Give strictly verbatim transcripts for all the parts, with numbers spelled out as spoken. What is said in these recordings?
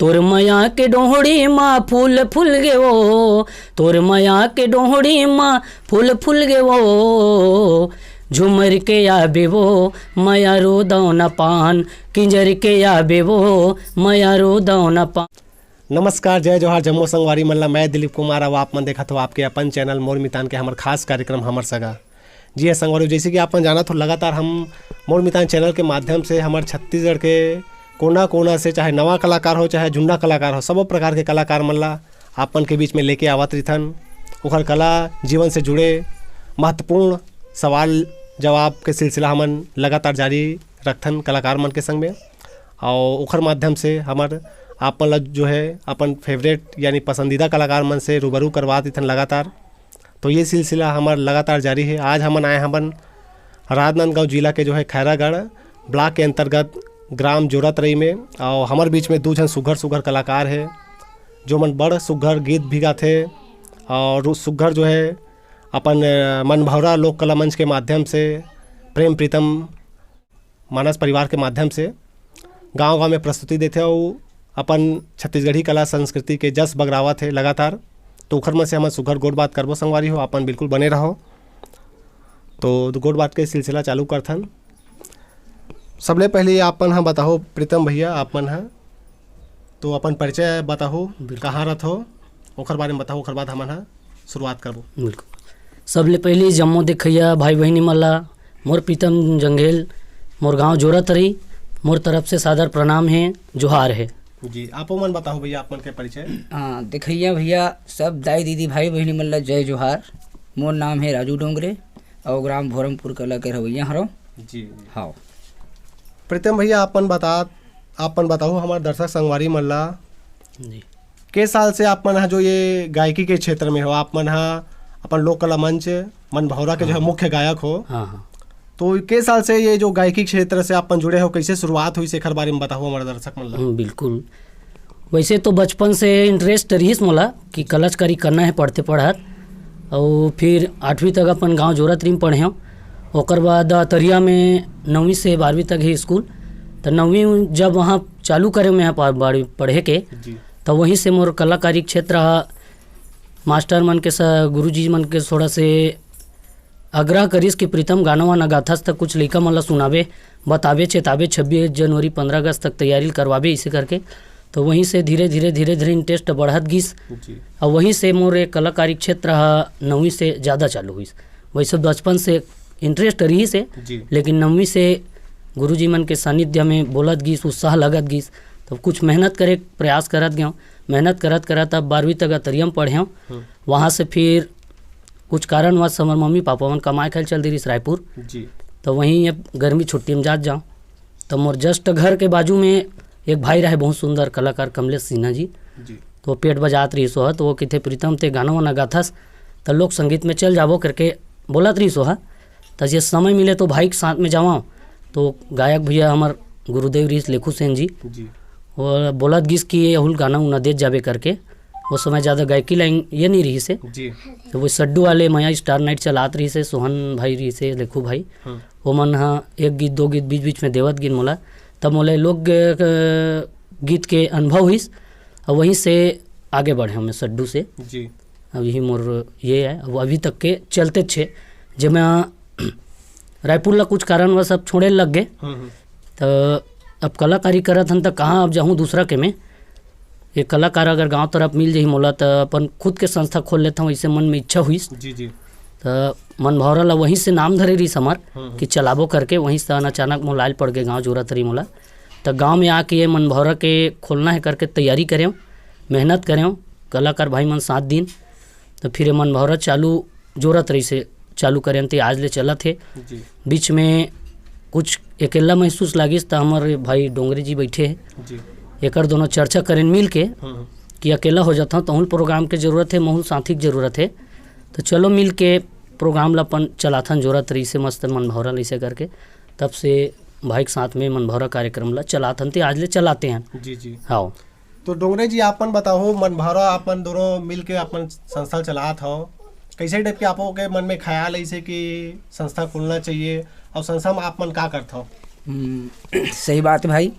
तोर मया के डोहड़ी मा फूल फूल गे वो, तोर मया के डोहड़ी मा फूल फूल गे वो, झुमर के आबे वो, मया रो दौना पान, किंजर के आबे वो, मया रो दौना पान। नमस्कार, जय जोहार, जम्मो संगवारी मन ला। मैं दिलीप कुमार, अउ आप मन देखत हो आपके अपन चैनल मोर मितान के हमर खास कार्यक्रम हमर सगा। जी हाँ संगवारी, जैसे कि आप मन जानत हो, लगातार हम मोर मितान चैनल के माध्यम से हमर छत्तीसगढ़ के कोना कोना से, चाहे नवा कलाकार हो, चाहे जुन्ना कलाकार हो, सबो प्रकार के कलाकार मन ला आप मन के बीच में लेके आवत रिथन। ओखर कला जीवन से जुड़े महत्वपूर्ण सवाल जवाब के सिलसिला हमन लगातार जारी रखथन कलाकार मन के संग में। और ओखर माध्यम से हमर आप मन ला जो है अपन फेवरेट यानी पसंदीदा कलाकार मन से रूबरू करवात रिथन लगातार। तो ये सिलसिला हमर लगातार जारी है। आज हमन आए हमन राजनांदगांव जिला के जो है खैरागढ़ ब्लॉक के अंतर्गत ग्राम जोरातरई में, और हमर बीच में दू झन सुघर सुघर कलाकार है, जो मन बड़ सुघर गीत भी गाथे और सुघर जो है अपन, अ, मनभौरा लोक कला मंच के माध्यम से, प्रेम प्रीतम मानस परिवार के माध्यम से गांव-गांव में प्रस्तुति देथे अउ अपन छत्तीसगढ़ी कला संस्कृति के जस बगरावत हे लगातार। तो ओखर मन से हमन सुघर गोठ बात करबो संगवारी हो, आप मन बिल्कुल बने रहो। तो गोठ बात के सिलसिला चालू करथन। सबले पहले आप मन ह बताहो प्रीतम भैया, आप मन ह तो अपन परिचय बताहो, बिल्कुल। कहाँ रथो, ओखर बारे में बताहो, ओखर बाद हमन ह शुरुआत करबो। बिल्कुल। सबले पहले जम्मो देखइया भाई बहिनी मन ला मोर प्रीतम जंघेल, मोर गांव जोरातरी, मोर तरफ से सादर प्रणाम हे, जोहार हे। जी, आपो मन बताहो भैया, आप मन के परिचय। हाँ, देखइया भैया, सब दाई दीदी भाई बहिनी मन ला जय जोहार। मोर नाम हे राजू डोंगरे अउ ग्राम भोरमपुर कला के रहवइया हरव। जी, जी। हाँ। प्रीतम भैया, आप मन बता, आप मन बताहो हमर दर्शक संगवारी मन ला, जी। के साल से आप मन ह जो ये गायकी के क्षेत्र में हो, आप मन ह अपन लोक कला मंच मन भौरा के जो है हाँ। मुख्य गायक हो, हाँ, हाँ। तो के साल से ये जो गायकी क्षेत्र से आप मन जुड़े हो, कैसे शुरुआत हुई, एखर बारे में बताहो हमारे दर्शक मन ला। हम्म, बिल्कुल। वैसे तो बचपन से इंटरेस्ट रहिस मोला कि कलाकारी करना है पढ़ते पढ़त, और फिर आठवीं तक अपन गांव जोरातरी में पढ़े हूँ। ओकर बाद तरिया में नौवीं से बारहवीं तक ही स्कूल, तो नौवीं जब वहाँ चालू करे मैं पढ़-, पढ़े के, जी। तो वहीं से मोर कलाकारी क्षेत्र ह मास्टर मन के स-, गुरुजी मन के थोड़ा से आग्रह करिस कि प्रीतम गाना वाना गाथस त कुछ लइका मन ला सुनाबे, बताबे, चेताबे, छब्बीस जनवरी, पंद्रह अगस्त तक तैयारी करवाबे, इसे करके। तो वहीं से धीरे, धीरे, धीरे, धीरे इंटरेस्ट बढ़त गिस। जी। और वहीं से मोर एक कलाकारी क्षेत्र ह नौवीं से ज़्यादा चालू हुई। वैसे बचपन से इंटरेस्ट रही से, जी। लेकिन नौवीं से गुरुजी मन के सानिध्य में बोलत गिस, उत्साह लगत गिस, तो कुछ मेहनत करे के प्रयास करत गयो। मेहनत करत करत अब बारहवीं तक अतरिया में पढ़े हूँ। हम्म। वहाँ से फिर कुछ कारणवश हमर मम्मी पापा मन कमाए खाए चल दे रहिस रायपुर। जी। तो वहीं अब गर्मी छुट्टी में जात जाओ। तो मोर जस्ट घर के बाजू में एक भाई रहे, बहुत सुंदर कलाकार कमलेश सिन्हा जी। जी। तो पेट बजात रहिस ओह, तो वो किथे, "प्रीतम, ते गाना वाना गाथस, तो लोक संगीत में चल जाबो," करके बोलत रहिस ओह। तो जे समय मिले तो भाई के साथ में जावा। तो गायक भैया हमर गुरुदेव रहिस लेखू सेन जी। जी। वो बोलत गिस कि ये अहुल गाना उना देत जाबे करके। वो समय ज़्यादा गायकी लाइन ये नहीं रहिस हे। जी। तो वो सड्डू वाले मया स्टार नाइट चलात रहिस हे, सोहन भाई रहिस हे, लेखू भाई। हम्म। वो मन ह एक गीत, दो गीत बीच बीच में देवत गिन मोला। तब मोला लोक ग-, गीत के अनुभव हुइस, और वहीं से आगे बढ़े हमें सड्डू से। जी। अब यही मोर ये है, अब अभी तक के चलते छे। जब मैं रायपुर ला कुछ कारणवश अब छोड़े लग गए, हम्म, हम्म। तो अब कलाकारी करत हन, तो कहाँ अब जाहूँ दूसरा के में। ये कलाकार अगर गांव तरफ मिल जाही मोला, तो अपन खुद के संस्था खोल लेता हूँ, ऐसे मन में इच्छा हुई। जी, जी। तो मन भौरा ला वहीं से नाम धरे रहिस हमार हम्म, हम्म। कि चलाबो करके, वहीं से अचानक मोला आइल पड़ गए गांव जोरातरी मोला। तो गांव में आके ये मन भौरा के खोलना है करके तैयारी करें, मेहनत करें, कलाकार भाई मन साथ दिन। तो फिर ये मन भौरा चालू जोरातरी से चालू करें, ते आज ले चलत हे। जी। बीच में कुछ अकेला महसूस लागिस, त हमर भाई डोंगरे जी बैठे हे। जी। एकर दोनों चर्चा करें मिल के हम्म, हम्म। कि अकेला हो जाता हूँ, तहुल प्रोग्राम के जरूरत है, महूल साथी के जरूरत है। तो चलो मिल के प्रोग्राम ला अपन चलाथन जोरातरी से मस्त मन भौरा लैसे करके। तब से भाई के साथ में मन भौरा कार्यक्रम ला चलाथन, ते आज ले चलाते हैं। जी, जी। हाँ। तो डोंगरे जी, आप मन बताओ, मन भौरा आप मन दोनों मिल के अपन संस्था चलात हो, कैसे टाइप के आपो के मन में ख्याल ऐसे कि संस्था खोलना चाहिए, और संस्था में आप मन का करत हो? हम्म, सही बात है भाई।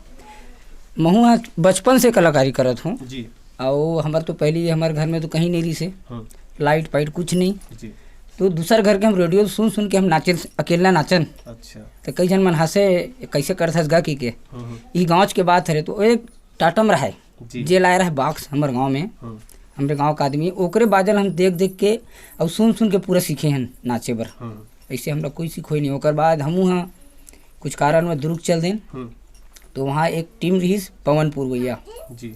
महू आज बचपन से कलाकारी करत हूँ। जी। अउ हमर तो पहली, हमर घर में तो कहीं नहीं रहिस हे, हम्म। लाइट पाइट कुछ नहीं। जी। तो दूसर घर के हम रेडियो सुन सुन के हम नाचे, अकेला नाचन। अच्छा। तो कई झन मन हंसे, "कैसे करत हस गा?" कहि के। हम्म, हम्म। ई गाँव के बात हरे, तो एक टाटा में रहे, जी। जे लाए रहे बॉक्स हमर गाँव में, हम्म। हमरे गाँव का आदमी, ओकरे बाजल हम देख देख के अउ सुन सुन के पूरा सीखे हन नाचे बर। हम्म। ऐसे हमरा कोई सिखोई नहीं। ओकर बाद हमू हा कुछ कारण में दुर्ग चल देन, हम्म। तो वहाँ एक टीम रहिस पवन पुरवैया, जी।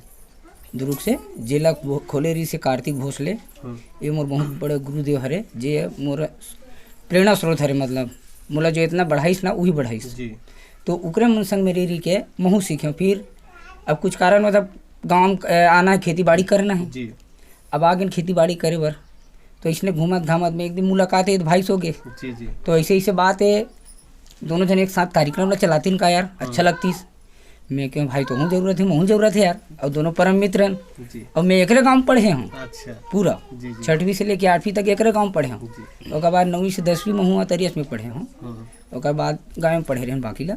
दुर्ग से, जेला वो खोले रहिस हे कार्तिक भोसले। हम्म। ये मोर बहुत बड़े गुरुदेव हरे, जे मोर प्रेरणा स्रोत हरे, मतलब मोला जो इतना बढ़ाइस ना, वही बढ़ाइस। जी। तो उकरे मन संग में रह रह के महू सीखे। फिर अब कुछ कारण, मतलब गाँव, अ, आना है, खेती बाड़ी करना है। जी। अब आगेन खेती बाड़ी करे बर, तो इसने घूमत घामत में एक दिन मुलाकात हे, तो भाई सो गे। जी, जी। तो ऐसे, ऐसे बात हे, दोनों जन एक साथ कार्यक्रम ला चलातिन का यार, अच्छा हाँ। लगतिस। मैं कहूँ, "भाई, तोहूँ जरूरत हे, महूँ जरूरत हे यार।" और दोनों परम मित्र हन। जी। और मैं एकरे गाँव पढ़े हूँ। अच्छा। पूरा। जी, जी। छठवीं से लेके आठवीं तक एकरे गाँव पढ़े हूँ। जी। ओकर बाद नौवीं से दसवीं महूँ तरियस में पढ़े हूँ। हम्म। ओकर बाद गाँव में पढ़े रहन बाकी ला।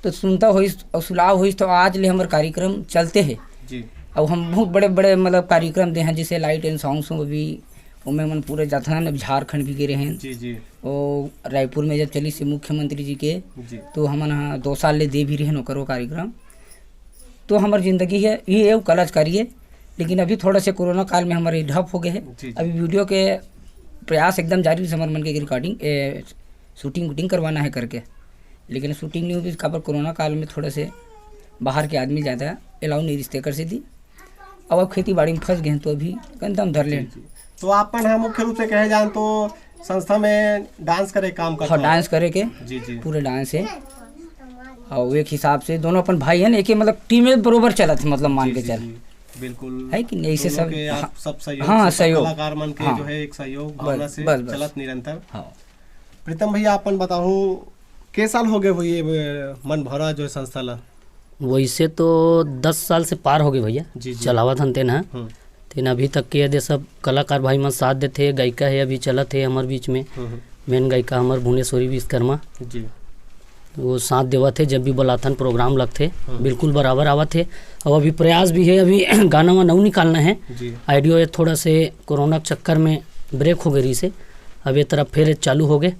तो सुनता होइस और सुलाव होइस, तो आज ले हमर कार्यक्रम चलते हे। जी। और हम बहुत बड़े बड़े, मतलब, कार्यक्रम दे हैं, जैसे लाइट एंड साउंड शो भी, ओमे मन पूरे जाथन, अब झारखंड भी गे रहे हैं। जी, जी। वो रायपुर में जब चलिस हे मुख्यमंत्री जी के, जी। तो हमन ह दो साल ले दे भी रहेन ओकर वो कार्यक्रम। तो हमर जिंदगी हे, ये एगो कलाकारी हे, लेकिन अभी थोड़ा से कोरोना काल में हमर ये ठप हो गए हे। जी, जी। अभी वीडियो के प्रयास एकदम जारी हे, हमर मन के रिकॉर्डिंग, ए, शूटिंग वूटिंग करवाना है करके, लेकिन शूटिंग नहीं हो पाइस, काबर कोरोना काल में थोड़ा से बाहर के आदमी ज़्यादा अलाउ नहीं रिहिस तेकर सेती। अब, अब खेती बाड़ी में फंस गए हैं, तो अभी कन दम धर लेन। जी, जी। तो आपन ह मुख्य रूप से कहे जान तो संस्था में डांस करे के काम करत हाँ, हो? डांस करे के, जी, जी। पूरे डांस हे। और एक हिसाब से दोनों अपन भाई हैं, एक ही, मतलब, टीम में बरोबर चलत हे, मतलब, मान जी, के जी, चल। जी। बिल्कुल। है कि नहीं? ऐसे दोनों सब, के आप हाँ, सब सहयोग हाँ, से, सब सहयोग। कलाकार मन के हाँ। जो है एक सहयोग बस, भावना से बस, बस। चलत निरंतर। हाँ। प्रीतम भैया, अपन बताओ, के साल हो गए हो ये, अ, मन भौरा जो है संस्था ला? वैसे तो दस साल से पार हो गए भैया, जी, जी। चलावत हन तेन ह। हम्म। तेन अभी तक के यदि सब कलाकार भाई मन साथ देथे, गायिका हे अभी चलत हे हमर बीच में, हम्म, हम्म। मेन गायिका हमर भुवनेश्वरी विश्वकर्मा। जी। वो साथ देवत हे, जब भी बुलाथन प्रोग्राम लगथे, हम्म। बिल्कुल बराबर आवत हे। और अभी प्रयास भी हे, अभी गाना वाना अउ निकालना हे। जी। ऑडियो ये थोड़ा से कोरोना के चक्कर में ब्रेक हो गए रहिस हे, अब ये तरफ फिर चालू हो गए।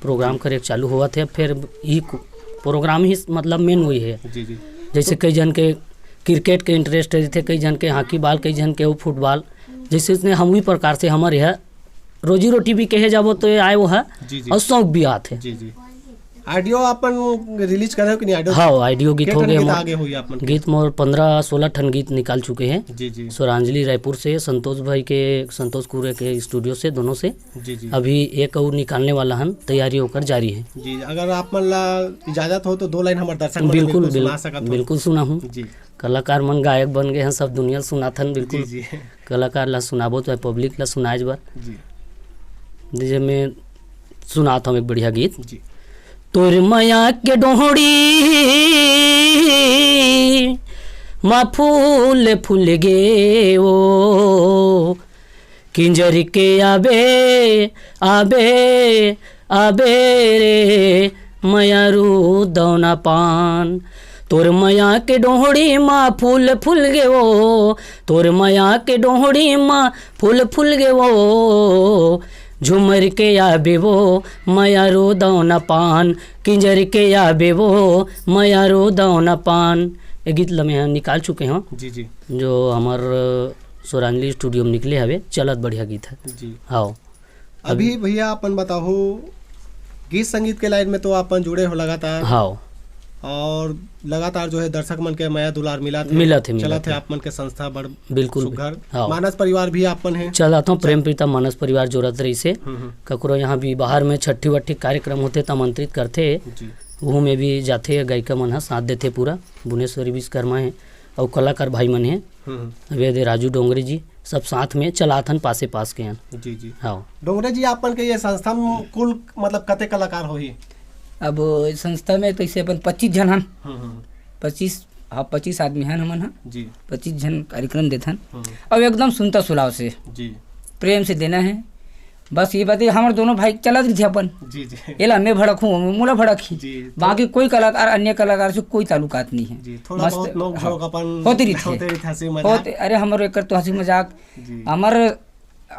प्रोग्राम करे के चालू होवत हे, फेर ई कु-, प्रोग्राम ही मतलब मेन वही हे। जी, जी। जैसे कई झन के क्रिकेट के इंटरेस्ट रहिथे, कई झन के हॉकी बॉल, कई झन के वो फुटबॉल, जैसे उसने हम भी प्रकार से हमर यह रोजी रोटी भी कहे जाबो तो ये आए वो है जी, जी। और शौक भी आत हे। जी, जी। ऑडियो अपन रिलीज करे हो कि नहीं? ऑडियो हाँ, ऑडियो गीत के हो ठन गए गीत हमर। आगे हुई अपन के? गीत मोर पन्द्रह सोलह ठन गीत निकाल चुके हैं। जी, जी। स्वरांजलि रायपुर से, संतोष भाई के, संतोष कुरे के स्टूडियो से, दोनों से। जी, जी। अभी एक और निकालने वाला हन, तैयारी ओकर जारी हे। जी, अगर आप मन ला इजाजत हो तो दो लाइन हमर दर्शक मन ला बिल्कुल, बिल्कुल सुना बिल-, सकत हो। बिल्कुल सुनाहूँ। जी। कलाकार मन गायक बन गए हैं, सब दुनिया ल सुनाथन, बिल्कुल। जी, जी। कलाकार ला सुनाबो तो पब्लिक ला सुनाए बर। जी। दीजिए, मैं सुनात हूँ एक बढ़िया गीत। जी। तोर मया के डोहड़ी मा फूल फूल गे ओ, किंजर के आबे, आबे, आबे रे मयारू दौना पान। तोर मया के डोहड़ी मा फूल फूल गे ओ, तोर मया के डोहड़ी मा फूल फूल गे ओ, झूमर के आबे ओ मयारू दौना पान, किंजर के आबे ओ मयारू दौना पान। ये गीत ल मैं निकाल चुके हूँ, जी, जी। जो हमर स्वरांजलि स्टूडियो में निकले हवे, चलत बढ़िया गीत है। जी। हाँ। अभी अभी भैया अपन बताओ, गीत संगीत के लाइन में तो अपन जुड़े हो लगातार। हाँ। और लगातार जो है दर्शक मन के मया दुलार मिलत हे, मिलत हे, चलत मिलत हे हे। आप मन के संस्था बड़ बिल्कुल। सुघर। हाँ। मानस परिवार भी आप मन हे। चलत हूँ, प्रेम प्रीतम मानस परिवार जोड़त रहिस हे। हम्म, हम्म। ककरो यहाँ भी बाहर में छट्ठी वट्ठी कार्यक्रम होथे त आमंत्रित करथे। जी। वहू में भी जाथे, गायिका मन ह साथ देथे पूरा। भुवनेश्वरी विश्वकर्मा हे अउ कलाकार भाई मन हे। हम्म, हम्म। अवैध राजू डोंगरे जी, सब साथ में चलाथन, पासे पास के हन। जी, जी। हाँ। डोंगरे जी, आपन के ये संस्था में कुल मतलब कते कलाकार होही? अब संस्था में तो इसे अपन पच्चीस झन हन। हम्म, हम्म। पच्चीस, हाँ, पच्चीस आदमी हन हमन ह। जी। पच्चीस झन कार्यक्रम देथन। हम्म। अब एकदम सुनता सुलाव से। जी। प्रेम से देना है। बस ये बात है, हमर दोनों भाई चलत रहिथे अपन। जी, जी। एला मैं भड़कहूँ, मोला भड़कही। जी, तो बाकी कोई कलाकार, अन्य कलाकार से कोई ताल्लुकात नहीं है। जी, थोड़ा मस्त, बहुत नोक हाँ, झोंक अपन होते रहिथे। होते रहिथे, हंसी मजाक। होते, अरे, हमर एकर तो हंसी मजाक। जी। हमर,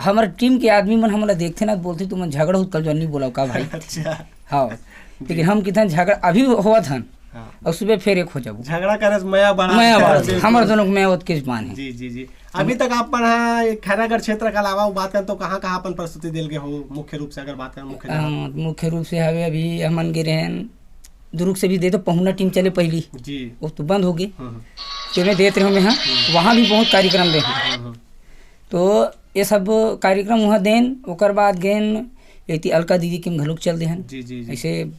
हमर टीम के आदमी मन हमला देखथे ना, बोलथे, "तुमन झगड़ा होत कल जो नहीं बोला का भाई?" अच्छा। हाँ। जी। लेकिन हम किथन झगड़ा अभी होवत हन, हाँ। और सुबह फिर एक हो जाबो। झगड़ा करे से मया बढ़ा। मया बढ़ा। हमर दोनों के मया ओतके जबान है। जी, जी, जी। अभी तक आप मन ह खैरागढ़ क्षेत्र के अलावा बात करन तो कहाँ-कहाँ अपन प्रस्तुति देल गे हो? मुख्य रूप से अगर बात करन, मुख्य अ, जगह। मुख्य रूप से हवे, अभी हमन गे रहेन दुर्ग से भी दे तो पहुना टीम चले पहली। जी। वो तो बंद हो गई। हम्म, हम्म। तेमे देत रहे मैं, हाँ, हम्म। वहाँ भी बहुत कार्यक्रम दे हैं। हम्म, हम्म। तो ये सब कार्यक्रम वहाँ देन, ओकर बाद गेन एती अलका दीदी के घलोक चल देहन। जी, जी, जी। ऐसे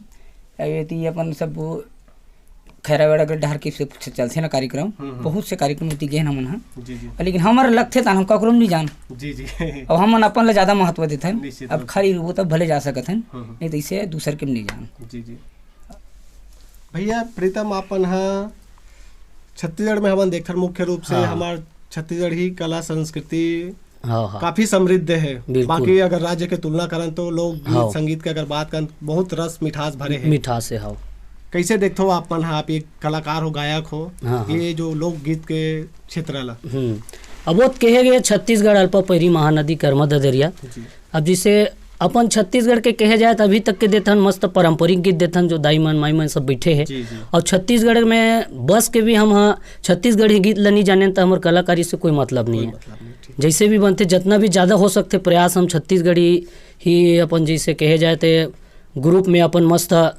एती अपन सब खैरागढ़ के डहर के से चलथे ना कार्यक्रम, हम्म, हम्म। बहुत से कार्यक्रम एती गेन हमन ह। जी, जी। लेकिन हमर लगथे तान हम ककरो नहीं जान। जी, जी। और हमन अपन ला ज्यादा महत्व देथन। निश्चित अब रूप से। खाली वो तब भले जा सकत हन, हम्म, हम्म। नहीं तो इसे दूसर के नहीं जान। जी, जी। भैया प्रीतम, अपन ह छत्तीसगढ़ में हमन देखथन मुख्य रूप से हाँ। हमार छत्तीसगढ़ी कला संस्कृति हाँ, हाँ। काफी समृद्ध है। बिल्कुल। बाकी अगर राज्य के तुलना करन तो लोक गीत हाँ। संगीत के अगर बात करन बहुत रस मिठास भरे है। मिठास है, हाँ। कैसे देखथो आप मन ह, आप एक कलाकार हो, गायक हो, हाँ, हाँ। ये जो लोकगीत के क्षेत्र ला? हम्म। अब वो तो कहे गए छत्तीसगढ़ अल्पा पैरी महानदी कर्मा ददरिया। जी। अब जैसे अपन छत्तीसगढ़ के कहे जाए तो अभी तक के देथन मस्त पारंपरिक गीत देथन जो दाई मन माई मन सब बैठे हैं। जी, जी। और छत्तीसगढ़ में बस के भी हम हाँ छत्तीसगढ़ी गीत ल नहीं जाने तो हमार कलाकारी से कोई मतलब नहीं कोई है। मतलब नहीं, ठीक। जैसे भी बनते जितना भी ज़्यादा हो सकते प्रयास हम छत्तीसगढ़ी ही अपन जैसे कहे जाए तो ग्रुप में अपन मस्त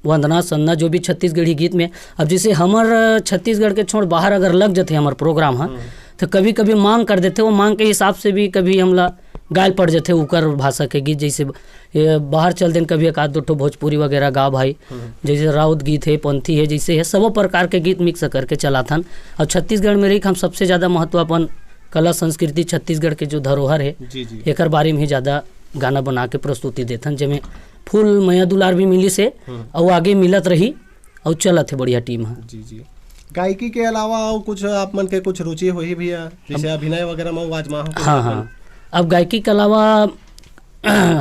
वंदना सन्ना जो भी छत्तीसगढ़ी गीत में। अब जैसे हमर छत्तीसगढ़ के छोड़ बाहर अगर लग जाते हमार प्रोग्राम ह हम्म। तो कभी कभी मांग कर देते, वो मांग के हिसाब से भी कभी हमला गायल पड़ जाते उकर भाषा के गीत। जैसे ये बाहर चल देन कभी एक आध दो ठो भोजपुरी वगैरह गा भाई, हम्म। जैसे राउत गीत है, पंथी है, जैसे है सबो प्रकार के गीत मिक्स करके चलाथन। और छत्तीसगढ़ में रही हम सबसे ज़्यादा महत्व अपन कला संस्कृति छत्तीसगढ़ के जो धरोहर है जी, जी। एकर बारे में ही ज़्यादा गाना बना के प्रस्तुति देथन, जेमे फुल मया दुलार भी मिली से हम्म। और आगे मिलत रही और चलत है बढ़िया टीम है। जी, जी। गायकी के अलावा और कुछ आप मन के कुछ रुचि होही भैया, जैसे हम अभिनय वगैरह में आजमा हो कुछ हाँ, अपन? हाँ। अब गायकी के अलावा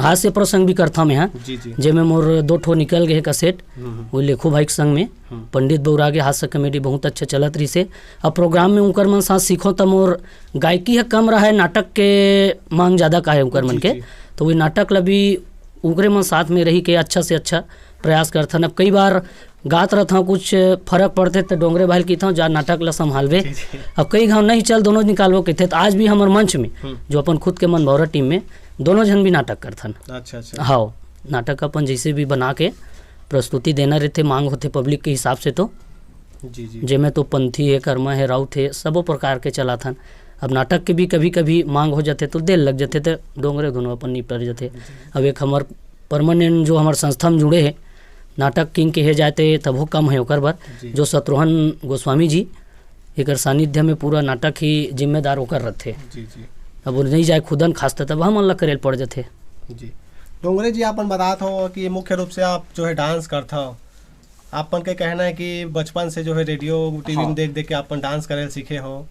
हास्य प्रसंग भी करथा मैं, हाँ। जी, जी। जेमे मोर दो ठो निकल गए कैसेट, हम्म, हम्म। वो लेखू भाई के संग में, हम्म। पंडित बौरागे हास्य कॉमेडी बहुत अच्छा चलत रही से। अब प्रोग्राम में उनकर मन साथ सीखो त मोर गायकी है कम रहा है, नाटक के मांग ज़्यादा का है उनकर मन जी, के। जी। तो वही नाटक ला भी उनकरे मन साथ में रही के अच्छा से अच्छा प्रयास करथन। अब कई बार गात रहत हूँ, कुछ फर्क पड़थे त डोंगरे भाई ल कहिथौं, "जा नाटक ला संभालबे।" जी, जी। अब कई घाव नहीं चल, दोनों निकालबो कहिथे। त आज भी हमर मंच में, हम्म। जो अपन खुद के मन भौरा टीम में, दोनों झन भी नाटक करथन। अच्छा, अच्छा। हाँ, नाटक अपन जैसे भी बना के प्रस्तुति देना रहथे, मांग होथे पब्लिक के हिसाब से तो। जी, जी। जेमे तो पंथी है, कर्मा है, राउत है, सबो प्रकार के चलाथन। अब नाटक के भी कभी-कभी मांग हो जाथे तो देर लग जाथे, त डोंगरे दोनों अपन निपटर जाथे। जी। अब एक हमर परमानेंट जो हमर संस्था में जुड़े हे, नाटक किंग कहे जाए ते तभो कम हे ओकर बर, जी। जो शत्रुघ्न गोस्वामी जी, एकर सानिध्य में पूरा नाटक ही जिम्मेदार ओकर रथे। जी, जी। अब वो नहीं जाए खुदन खास त तब हमन ला करेल पड़ जथे। जी। डोंगरे जी, आपन बतात हो कि मुख्य रूप से आप जो है डांस करत हो, आपन के कहना है कि बचपन से जो है रेडियो, टीवी में हाँ। देख-देख के आपन डांस करेल सीखे हो,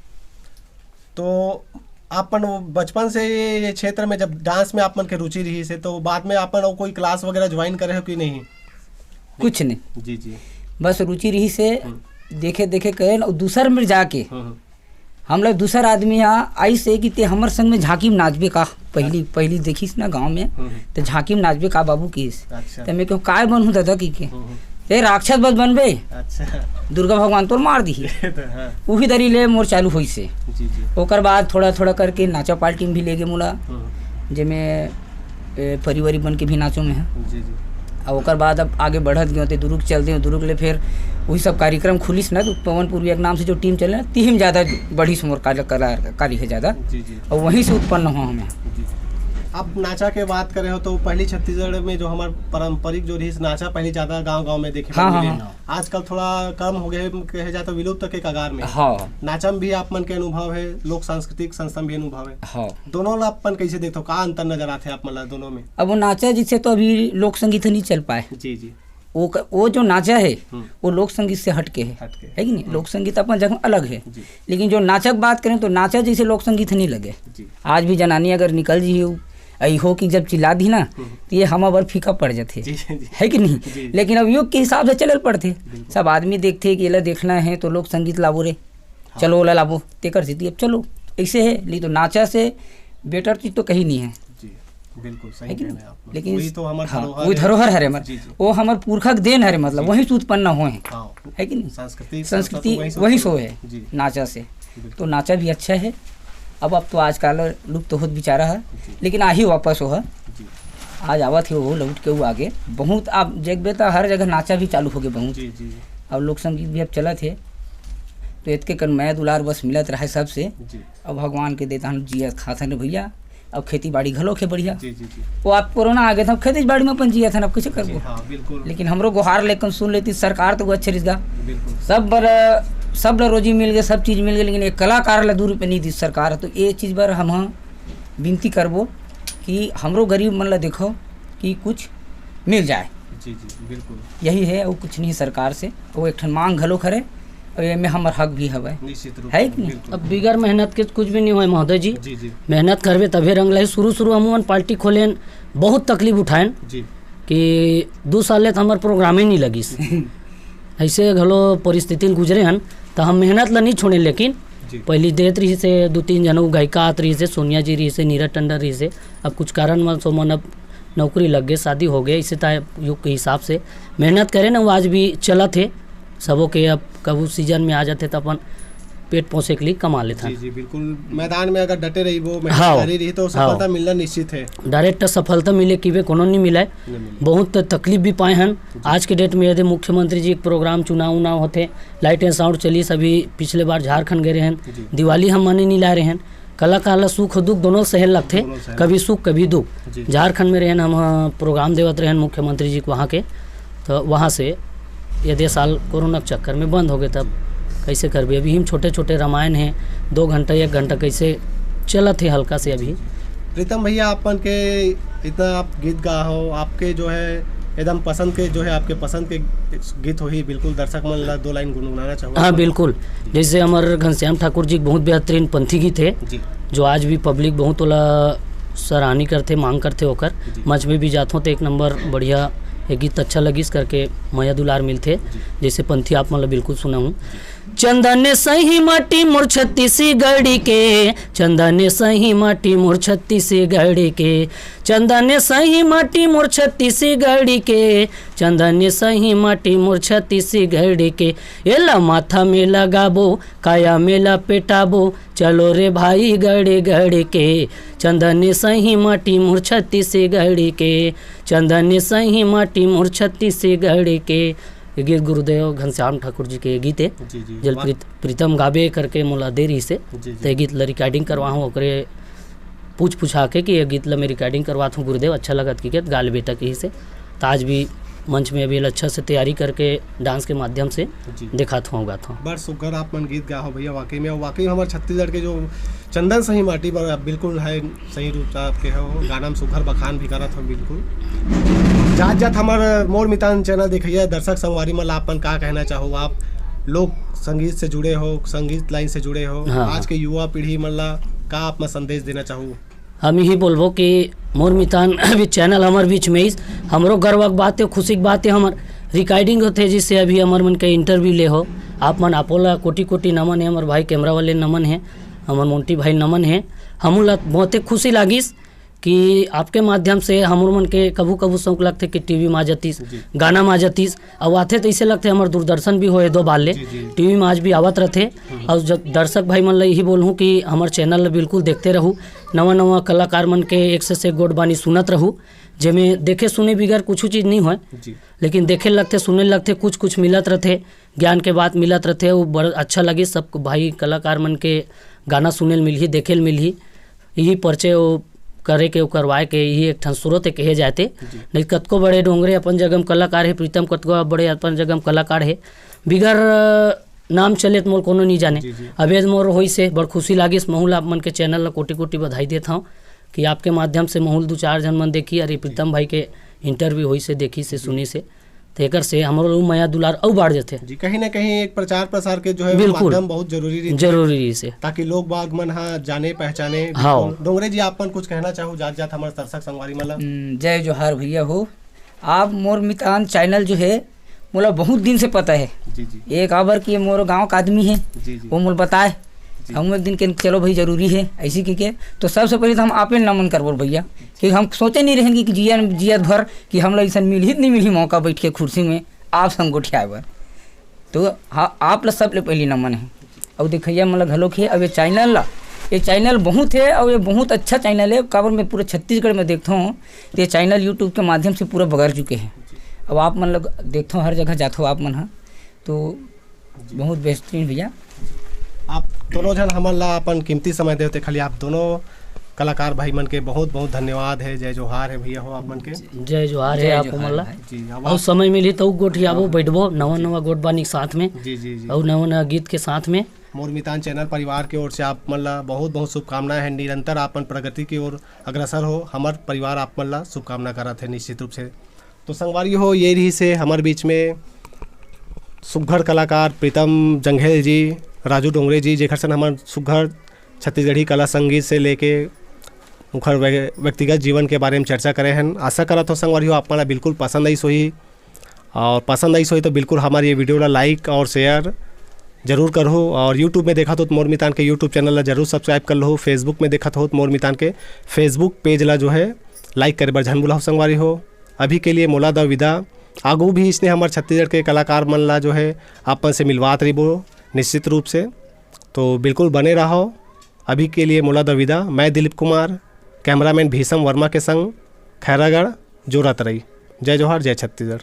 तो आपन वो बचपन से ये, ये क्षेत्र में जब डांस में आपन के रुचि रही से, तो बाद में आपन वो कोई क्लास वगैरह ज्वाइन करे हो कि नहीं? कुछ नहीं। जी, जी। बस रुचि रही से हम्म। देखे, देखे करे न, और दूसर में जाके हम्म, हम्म। हम लोग दूसर आदमी यहाँ आई से कि ते हमर संग में झांकी में नाचबे का? पहली, अच्छा। पहली देखिस ना गांव में, हम्म, हम्म। तो झांकी में नाचबे का बाबू किस? अच्छा। तो मैं कहूँ, "काय बनहूँ दादा?" की के। हम्म, हम्म। "ते राक्षस बस बनबे।" अच्छा। दुर्गा भगवान तोर मार दिही। ये तो, हाँ। उही दरी ले मोर चालू होइस हे। जी, जी। ओकर बाद थोड़ा-थोड़ा करके नाचा पार्टी में भी ले गे मोला, हम्म। जेमे, ए, परिवारी बन के भी नाचो में है। जी, जी। और ओकर बाद अब आगे बढ़त गयो, ते दुरुग चल दे, दुरुग ले फिर वही सब कार्यक्रम खुलिस ना, तो पवन पूर्वी के नाम से जो टीम चले ना, तिही में ज्यादा बढ़िस मोर कला-, कलाकारी है ज्यादा। जी, जी। और वहीं से उत्पन्न हुआ हमें। जी। आप नाचा के बात करे हो, तो पहली छत्तीसगढ़ में जो हमार पारंपरिक जो रहिस नाचा, पहले ज्यादा गांव-गांव में देखे हाँ, बर हाँ, मिले। हाँ। आजकल थोड़ा कम हो गए, कहे जाए तो विलुप्त के कगार में। हाँ। नाचा में भी आप मन के अनुभव है, लोक सांस्कृतिक संस्था में भी अनुभव है। हाँ। दोनों ला अपन कैसे देखते हो, का अंतर नजर आते हैं आप मन ला दोनों में? अब वो नाचा जिससे तो अभी लोक संगीत नहीं चल पाए। जी, जी। वो क-, वो जो नाचा है, हम्म। वो लोक संगीत से हट के है। हट के। है कि नहीं? हम्म। लोक संगीत अपन जगह अलग है। जी। लेकिन जो नाचा की बात करें तो नाचा जैसे लोक संगीत नहीं लगे। जी। आज भी जनानी अगर निकल जी, अई हो कि जब चिल्ला दी ना, हम्म। तो ये हम अबर फीका पड़ जाथे। जी, जी। है कि नहीं? जी। लेकिन अब युग के हिसाब से चलल पड़थे। बिल्कुल। सब आदमी देखथे कि एला देखना है तो लोक संगीत लाबो रे, हाँ। चलो ओला लाबो, तेकर सेती अब चलो। ऐसे है, नहीं तो नाचा से बेटर चीज तो कहीं नहीं है। जी, बिल्कुल सही है कि कह नहीं? रहे हैं आप। लेकिन वही तो हमार हाँ, धरोहर वही है। धरोहर हरे हमर। जी, जी। वो हमर पुरखा के देन हरे, मतलब, जी। वहीं से उत्पन्न होए हैं। हाँ। है कि नहीं? सांस्कृतिक संस्था तो संस्कृति वहीं से वहीं से उत्पन्न होए है, जी। नाचा से। बिल्कुल। तो नाचा भी अच्छा है। अब, अब तो आजकल लुप्त होत बिचारा है, जी। लेकिन आही वापस हो है। जी। आज आवत हे वो लौट के वो आगे। बहुत आप देखबे त हर जगह नाचा भी चालू हो गए बहुत। जी, जी। अब लोक संगीत भी अब चलत हे। तो एतके कन मया दुलार बस मिलत रहे सबसे। जी। अब भगवान के देता हम जिया खाथन रे भैया। अब खेती बाड़ी घलो के बढ़िया। जी, जी, जी। वो आप कोरोना आ गए था, खेती बाड़ी में अपन जिया था, अब कैसे जी, करबो? हाँ, बिल्कुल। लेकिन हमरो गोहार लेकिन सुन लेती सरकार तो वो अच्छे रिश्ता। बिल्कुल। सब बर, सब ला रोजी मिल गए, सब चीज मिल गए, लेकिन एक कलाकार ला दू रुपये नहीं दी सरकार। तो ये चीज बर हम विनती करबो कि हमरो गरीब मन ला देखो कि कुछ मिल जाए। जी, जी, बिल्कुल। यही है, वो कुछ नहीं सरकार से, वो एक ठन मांग घलो करे, और ये में हमर हक भी हवय। निश्चित रूप है से, कि नहीं? बिल्कुल। अब बिगर मेहनत के कुछ भी नहीं होय महोदय जी। जी, जी। मेहनत करबे तभे रंग लाही। शुरू, शुरू हम मन पार्टी खोलेन, बहुत तकलीफ उठाएन जी। कि दू साल ले तो हमर प्रोग्राम ही नहीं लगिस। जी। ऐसे घलो परिस्थिति ल गुजरे हन, त हम मेहनत ल नहीं छोड़े, लेकिन जी। पहली देत रही से दू तीन जन गायिका आत रही से, सोनिया जी रही से, नीरज टंडन रही से, अब कुछ कारण मन से मन अब नौकरी लग गए, शादी हो गए, इसे ताय युग के हिसाब से मेहनत करे ना, वो आज भी चलत हे। सबो के अब कभू सीजन में आ जाते त अपन पेट पोसे के लिए कमा लेथन। जी, जी, बिल्कुल। मैदान में अगर डटे रही, वो मेहनत हाँ। करी रही, तो सफलता हाँ। मिलना निश्चित है। डायरेक्ट सफलता मिले कि वे कोनो नहीं मिले। नहीं मिले। बहुत तकलीफ भी पाए हन। जी। आज के डेट में यदि मुख्यमंत्री जी के प्रोग्राम, चुनाव उनाव होते, लाइट एंड साउंड चली, सभी पिछले बार झारखंड गए रहन, जी। दिवाली हम माने नहीं लाए रहन। कलाकार ला सुख दुख दोनों सहन लगथे, दोनों सहन। कभी सुख कभी दुख। जी। झारखंड में रहन हम, हाँ, प्रोग्राम देवत रहन मुख्यमंत्री जी के वहाँ के, तो वहाँ से यदि साल कोरोना के चक्कर में बंद हो गए, तब कैसे करबे? अभी हम छोटे छोटे रामायण हैं, दो घंटा एक घंटा कैसे चलत है हल्का से अभी। प्रीतम भैया, अपन के इतना आप गीत गा हो, आपके जो है एकदम पसंद के, जो है आपके पसंद के गीत हो ही, बिल्कुल दर्शक मन ला दो लाइन गुनगुनाना चाहूँगा। हाँ, बिल्कुल। जैसे हमर घनश्याम ठाकुर जी के बहुत बेहतरीन पंथी गीत है, जी। जो आज भी पब्लिक बहुत ओला सराहनी करथे, मांग करथे ओकर। जी। मंच में भी जाथों तो एक नंबर बढ़िया, ये गीत अच्छा लगिस करके मया दुलार मिलथे। जी। जैसे पंथी आप मन ला बिल्कुल सुनाऊँ। चंदन सही माटी मोर छत्तीसगढ़ के, चंदन सही माटी मोर छत्तीसगढ़ के, चंदन सही माटी मोर छत्तीसगढ़ के, चंदन सही माटी मोर छत्तीसगढ़ के, एला माथा में लगाबो, काया में लपेटाबो, चलो रे भाई गढ़ गढ़ के, चंदन सही माटी मोर छत्तीसगढ़ के, चंदन सही माटी मोर छत्तीसगढ़ के। ये गीत गुरुदेव घनश्याम ठाकुर जी के गीत है। जी, जी, जल वाह। प्रीत-, प्रीतम गाबे करके मोला दे रही से, जी, जी। ते गीत ला रिकॉर्डिंग करवा हूँ, ओकरे पूछ पुछा के कि ये गीत ला मैं रिकॉर्डिंग करवात हूँ गुरुदेव, अच्छा लगत कि गीत गा ले बेटा कही से। तो आज भी मंच में अभी अच्छा से तैयारी करके डांस के माध्यम से जी। दिखात हूँ, गात हूँ। बड़ सुग्घर आप मन गीत गा हो भैया, वाकई में, वाकई हमारे छत्तीसगढ़ के जो चंदन सही माटी पर बिल्कुल है, सही रूप से आपके हो, गाना में सुघर बखान भी करत हो बिल्कुल। जात जात हमर मोर मितान चैनल देखइया दर्शक संगवारी मन ला आपन का कहना चाहो आप? लोक संगीत से जुड़े हो, संगीत लाइन से जुड़े हो, हाँ, आज हाँ। के युवा पीढ़ी मन ला का आप मन संदेश देना चाहो? हम यही बोलबो कि मोर मितान अभी चैनल हमर बीच में इस, हमरो गर्व के बात है, खुशी के बात है, हमर रिकॉर्डिंग होते जिससे अभी हमर मन के इंटरव्यू ले हो। आप मन आपो ला कोटि कोटि नमन है, हमर भाई कैमरा वाले नमन है, हमर मोंटी भाई नमन है। हमू ला बहुते खुशी लागिस कि आपके माध्यम से हमर मन के कभू कभू शौक लगथे कि टीवी में आ जातीस, जी। गाना में आ जातीस। अब आथे तो ऐसे लगथे हमर दूरदर्शन भी होए दो बार ले, जी, जी। टीवी में आज भी आवत रहथे। हम्म। और जब दर्शक भाई मन ला यही बोलहूँ कि हमर चैनल ला बिल्कुल देखते रहू, नवा नवा कलाकार मन के एक से, से गोठ बानी सुनत रहू, जेमे देखे सुने बिगर कुछ चीज नहीं होए, जी। लेकिन देखे लगथे, सुने लगथे, कुछ कुछ मिलत रहथे, ज्ञान के बात मिलत रहथे। वो बड़ अच्छा लगिस सब भाई कलाकार मन के गाना सुने ल मिलही, देखे ल मिलही। यही परिचय वो करे के, वो करवाए के, यही एक ठन स्रोत है कहे जाते। जी। नहीं कतको बड़े डोंगरे अपन जगह म कलाकार है, प्रीतम कतको बड़े अपन जगह म कलाकार है, बिगर नाम चले त मोर कोनो नहीं जाने। जी, जी। अबे मोर होइस हे, बड़ खुशी लागिस। महू ल आप मन के चैनल ला कोटि कोटि बधाई देत हौं कि आपके माध्यम से महू ल दू चार झन मन देखी, अरे प्रीतम भाई के इंटरव्यू होइस हे, देखिस हे, सुनिस हे। तेकर से हमरो लोग मया दुलार अउ बाढ़ जथे। जी, कहीं ना कहीं एक प्रचार प्रसार के जो है वो बिल्कुल। माध्यम बहुत जरूरी रहिथे। जरूरी रहिस हे। ताकि लोग बाग मन हा जाने पहचाने। हाँ। बिल्कुल। डोंगरे जी, आप मन कुछ कहना चाहू जात जात हमर दर्शक संगवारी मन ला? हम्म, जय जोहार भैया हो। आप मोर मितान चैनल जो है, मोला बहुत दिन से पता है। जी, जी। एक आबर कि ये मोर गांव का आदमी है, जी, जी। वो मोला बताए। जी। हम एक दिन के चलो भाई जरूरी है ऐसी के, के। तो सबसे पहले तो हम आपे नमन करबो भैया, कि हम सोचे नहीं रहेंगे कि जिया, जियत भर कि हम लोग ऐसा मिलही त नहीं मिलही मौका बैठ के कुर्सी में आप संग गोठियाए बर। तो हाँ, आप ला सबले पहली नमन है। अउ देखइया मन ला घलोक हे, अउ ये चैनल ला, ये चैनल बहुत है, अउ ये बहुत अच्छा चैनल है, काबर मैं पूरे छत्तीसगढ़ में देखता हूँ, तो ये चैनल YouTube के माध्यम से पूरा बगर चुके हैं। अब आप मन ला देखता हूँ, हर जगह जाता हूँ आप मन हा, तो जी। बहुत बेहतरीन भैया। आप दोनों झन हमन ला अपन कीमती समय देते, खाली आप दोनों कलाकार भाई मन के बहुत बहुत धन्यवाद है। जय जोहार है भैया हो आप मन के। जय जोहार जय है आप जोहार मन ला। भाई। जी, अब अउ आप समय मिली तो गोठियाबो, हाँ। बैठबो, नवा जी। नवा गोठबानी के साथ में, जी, जी, जी। अउ नवा नवा गीत के साथ में। मोर मितान चैनल परिवार के ओर से आप मन ला बहुत बहुत शुभकामनाएं हैं। निरंतर आप मन प्रगति की ओर अग्रसर हो, हमर परिवार आप मन ला शुभकामना करत है निश्चित रूप से। तो संगवारी हो, ये रहिस हे हमर बीच में सुघर कलाकार प्रीतम जंघेल जी, राजू डोंगरे जी, जेकर सन हमन सुघर छत्तीसगढ़ी कला संगीत से लेके उखर व्य-, व्यक्तिगत जीवन के बारे में चर्चा करे हन। आशा करत हो संगवारी हो, आप मन ला बिल्कुल पसंद आइस होही, और पसंद आइस होही तो बिल्कुल हमर ये video ला like और share जरूर करहू। और YouTube में देखत हो तो मोर मितान के YouTube चैनल ला जरूर subscribe कर लहू। Facebook में देखत हो तो मोर मितान के Facebook page ला जो है like करे बर झन भुलाहू संगवारी हो। अभी के लिए मोला द विदा। आगू भी इसने हमर छत्तीसगढ़ के कलाकार मन ला जो है आप मन से मिलवात रहिबो निश्चित रूप से। तो बिल्कुल बने रहो। अभी के लिए मोला द विदा। मैं दिलीप कुमार, कैमरामैन भीषम वर्मा के संग खैरागढ़, जोरातरई। जय जोहार, जय छत्तीसगढ़।